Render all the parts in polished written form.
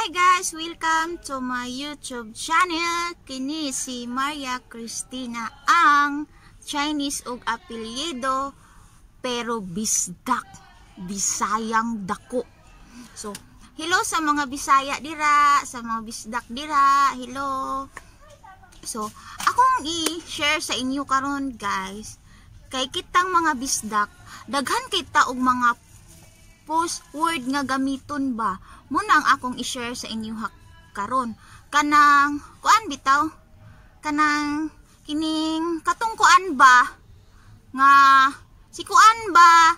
Hi guys! Welcome to my YouTube channel. Kini si Maria Cristina, ang Chinese og apelyido pero Bisdak, Bisayang dako. So, hello sa mga Bisaya dira, sa mga Bisdak dira, hello. So, akong i-share sa inyo karon, guys, kay kitang mga Bisdak, daghan kita og mga post word nga gamiton ba. Muna ang akong i-share sa inyo karon. Kanang kuan bitaw, kanang kining katong kuan ba nga si kuan ba,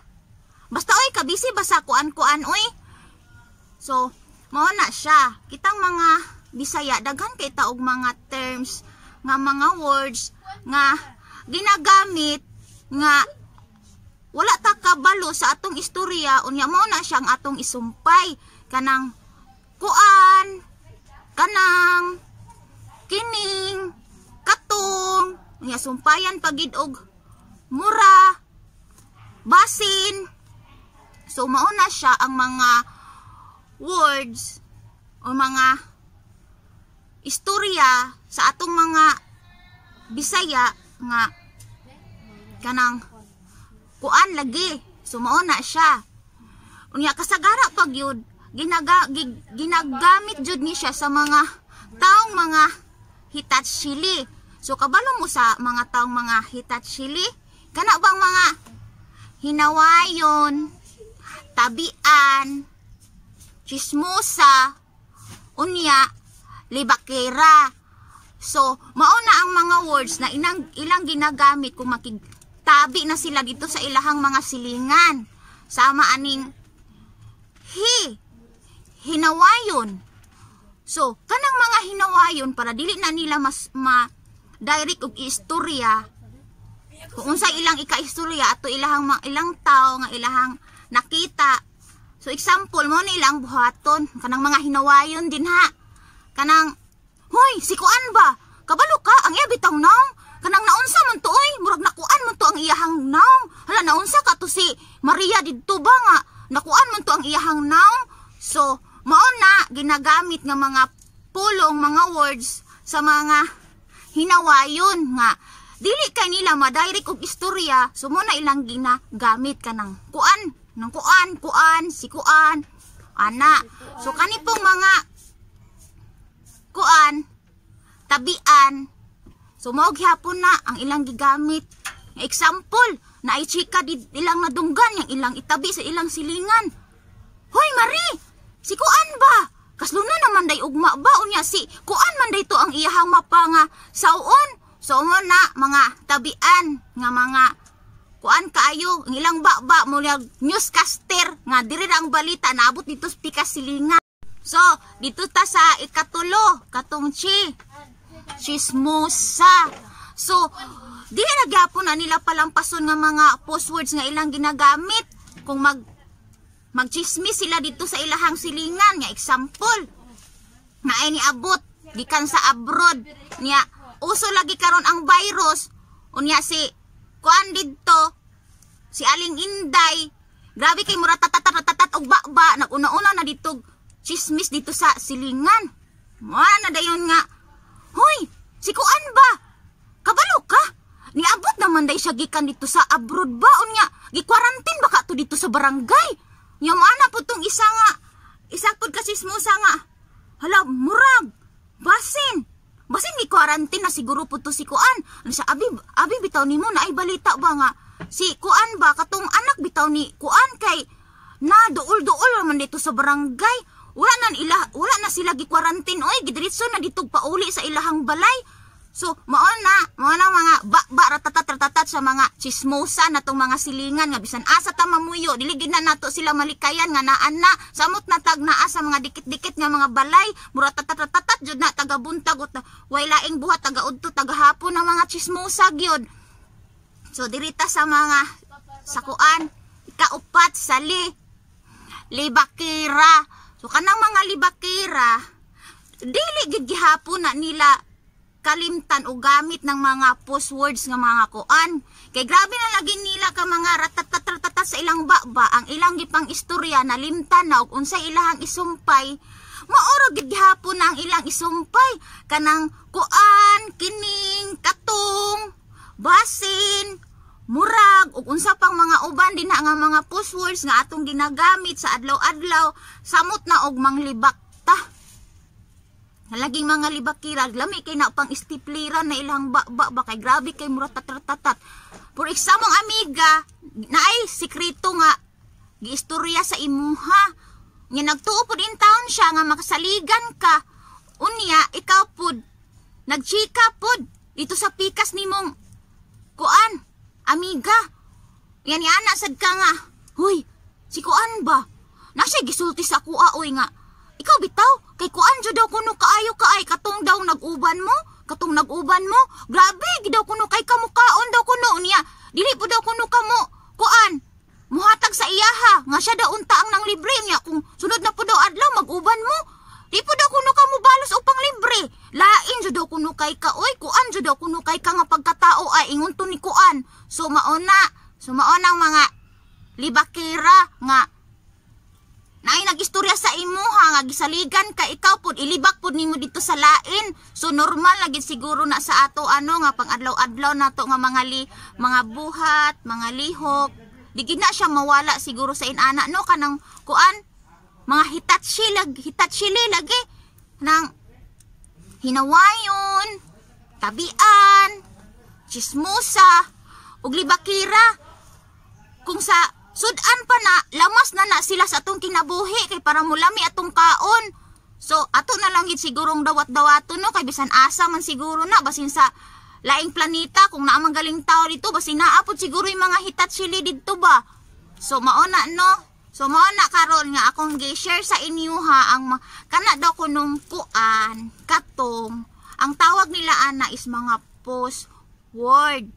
basta oy, kabisi ba sa kuan kuan oy. So mao na siya, kitang mga Bisaya, daghan kay ta og mga terms nga mga words nga ginagamit nga wala ta kabalo sa atong istorya. Unya mao na siyang atong isumpay, kanang kuan, kanang kining katong, unya sumpayan pagid og mura, basin. So mao na siya ang mga words o mga istorya sa atong mga Bisaya nga kanang kuan lagi. So mao na siya. Unya kasagara pag yun ginagamit jud ni siya sa mga taong mga Hitachili. So kabalo mo sa mga taong mga Hitachili, kana bang mga hinawayon, tabian, chismosa, unya libakera. So mao na ang mga words na ilang ginagamit kung makigtabi na sila dito sa ilahang mga silingan. Sama aning hinawayon. So kanang mga hinawayon, para dili na nila mas ma direct og istorya kung unsa ilang ika-istorya ato ilahang ilang tao nga ilahang nakita. So example, mo ni ilang buhaton kanang mga hinawayon din ha, kanang, "Hoy, si kuan ba, kabalo ka ang iya bitang naong, kanang naunsa man to oy, murag nakuan man to ang iyahang naong. Hala, naunsa ka to si Maria didto ba nga nakuan man to ang iyahang naong?" So mao na ginagamit nga mga pulong, mga words sa mga hinawayon nga dili kay nila madirect og istorya. So mo na ilang ginagamit kanang kuan nang kuan kuan, si kuan ana. So kani pong mga kuan, tabian, so mao gihapon na ang ilang gigamit. Example, na ay chika di ilang nadunggan, yang ilang itabi sa ilang silingan, "Hoy Mari, si kuan ba, kasluna naman day ugma ba, unya si kuan man day to ang iyahang mapa nga saon." So mo na mga tabian nga mga kuan kaayo ang ilang baba mo newscaster nga diri ra ang balita naabot dito sa pikas silingan. So dito ta sa ikatulo, katong chismosa. So dili na gyapon na nila palampason nga mga postwords nga ilang ginagamit kung magchismis sila dito sa ilahang silingan. Nga example, nga ay niabot gikan sa abroad niya, uso lagi karon ang virus, unya si kuan didto, si Aling Inday, grabe kay mura tatatatatat og baba, naguna-una na dito chismis dito sa silingan. Mo na dayon nga, "Hoy, si kuan ba, kabalo ka niabot naman day siya gikan dito sa abroad ba, unya gi-quarantine ba ka to dito sa barangay?" Nya mo ana po tong isa nga isa pud ka chismosa nga, "Hala, murag basin basin gi-quarantine na siguro po to si kuan." Ano siya, "Abi, abi bitaw nimo na ay balita ba nga si kuan ba, katong anak bitaw ni kuan, kay na duol-duol man dito sa barangay, wala na ila, wala na sila gi-quarantine oy, gidiretso na dito pauli sa ilahang balay." So mao na mga ba ratatat ratatat sa mga chismosa na tong mga silingan nga bisan asa ta mamuyo, dili gid na nato sila malikayan nga naan na samot na tag naa sa mga dikit-dikit nga mga balay, mura tatat ratatat jud na taga buntag ut way laing buhat, taga udto, taga hapon ang mga chismosa gyud. So dirita sa mga sakuan, ikaupat, sa libakira. So kanang mga libakira, dili gid gihapon na nila kalimtan o gamit ng mga postwords nga mga kuan. Kay grabe na lagi nila ka mga ratatat sa ilang baba, ang ilang gipang istorya nalimtan na og unsay ilahang isumpay. Mao ra gid gihapon na ang ilang isumpay, kanang kuan, kining, katong, basin, murag, ug unsa pang mga uban din na nga mga push words nga atong ginagamit sa adlaw-adlaw, samot na og manglibak ta. Laging mga libakira, lami kay na pang istipliran na ilang ba ba kay grabe kay mura tatratatat. For example, amiga, naay sikreto nga giistorya sa imuha. Nga nagtuo pud in town siya nga makasaligan ka. Unya, ikaw pud nagchika pud dito sa pikas nimong kuan, amiga. Yan ana sad ka nga, "Huy, si kuan ba? Na siya gisulti sa kuha oy nga ikaw bitaw kay kuan jud daw kuno kaayo ka ay katong daw nag-uban mo, katong nag-uban mo, grabe gid daw kuno kay kamukaon daw kuno niya. Dili po daw kuno kamo kuan muhatag sa iyaha nga siya daw unta ang nang libre niya kung sunod na po daw adlaw mag-uban mo. Di po daw kuno kamo balos upang libre. Lain jud daw kuno kay ka oy, kuan jud daw kuno kay ka nga pagkatao ay ingon to ni kuan." So maona, so maona ang mga libakira nga naay nag-istorya sa imuha nga gisaligan ka, ikaw pod ilibak pod nimo dito sa lain. So normal na gid siguro na sa ato ano nga pang adlaw-adlaw nato nga mga mga buhat, mga lihok. Di gid na siya mawala siguro sa inana no, kanang kuan, mga Hitachi lag, Hitachi lagi nang hinawayon, tabian, chismosa, ug libakira. Kung sa sudan pa na, lamas na na sila sa atong kinabuhi kay para mulami atong kaon. So ato na lang gid sigurong dawat-dawaton no, kay bisan asa man siguro na, basin sa laing planeta kung naa man galing tao dito, basin naa pod siguro yung mga Hitachi didto ba. So maona no. So mao na karon nga akong gi-share sa inyo ha, ang kana daw kunong kuan, katong, ang tawag nila ana is mga post words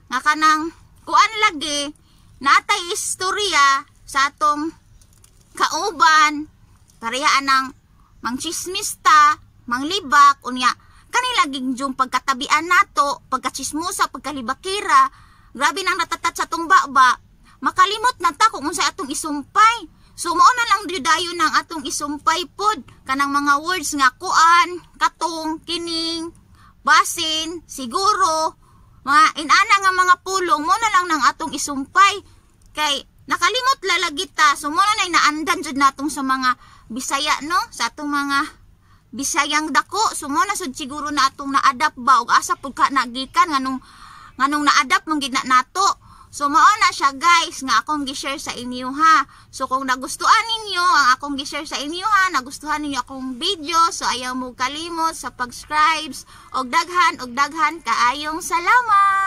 nga kanang kuan lagi natay istorya sa atong kauban, pareha anang mangchismis ta, manglibak, unya kanila ging pagkatabian nato, pagkachismosa, pagkalibakira, grabe nang natatat sa atong baba, makalimot na ta kung unsa atong isumpay. So mao na lang dayon ang atong isumpay pod, kanang mga words nga kuan, katong, kining, basin, siguro, mga inana nga mga pulong, mo na lang nang atong isumpay kay nakalimot lalagi ta. So mo na naandan jud natong sa mga Bisaya no, sa atong mga Bisayang dako. So mo na sud siguro na atong na-adapt ba, ug asa pud ka nagikan, nganong na-adapt man gid na nato. So mao na siya guys nga akong gi-share sa inyo ha. So kung nagustuhan ninyo ang akong gi-share sa inyo ha, nagustuhan ninyo akong video, so ayaw mo kalimot sa pag-subscribe og daghan kaayong salamat.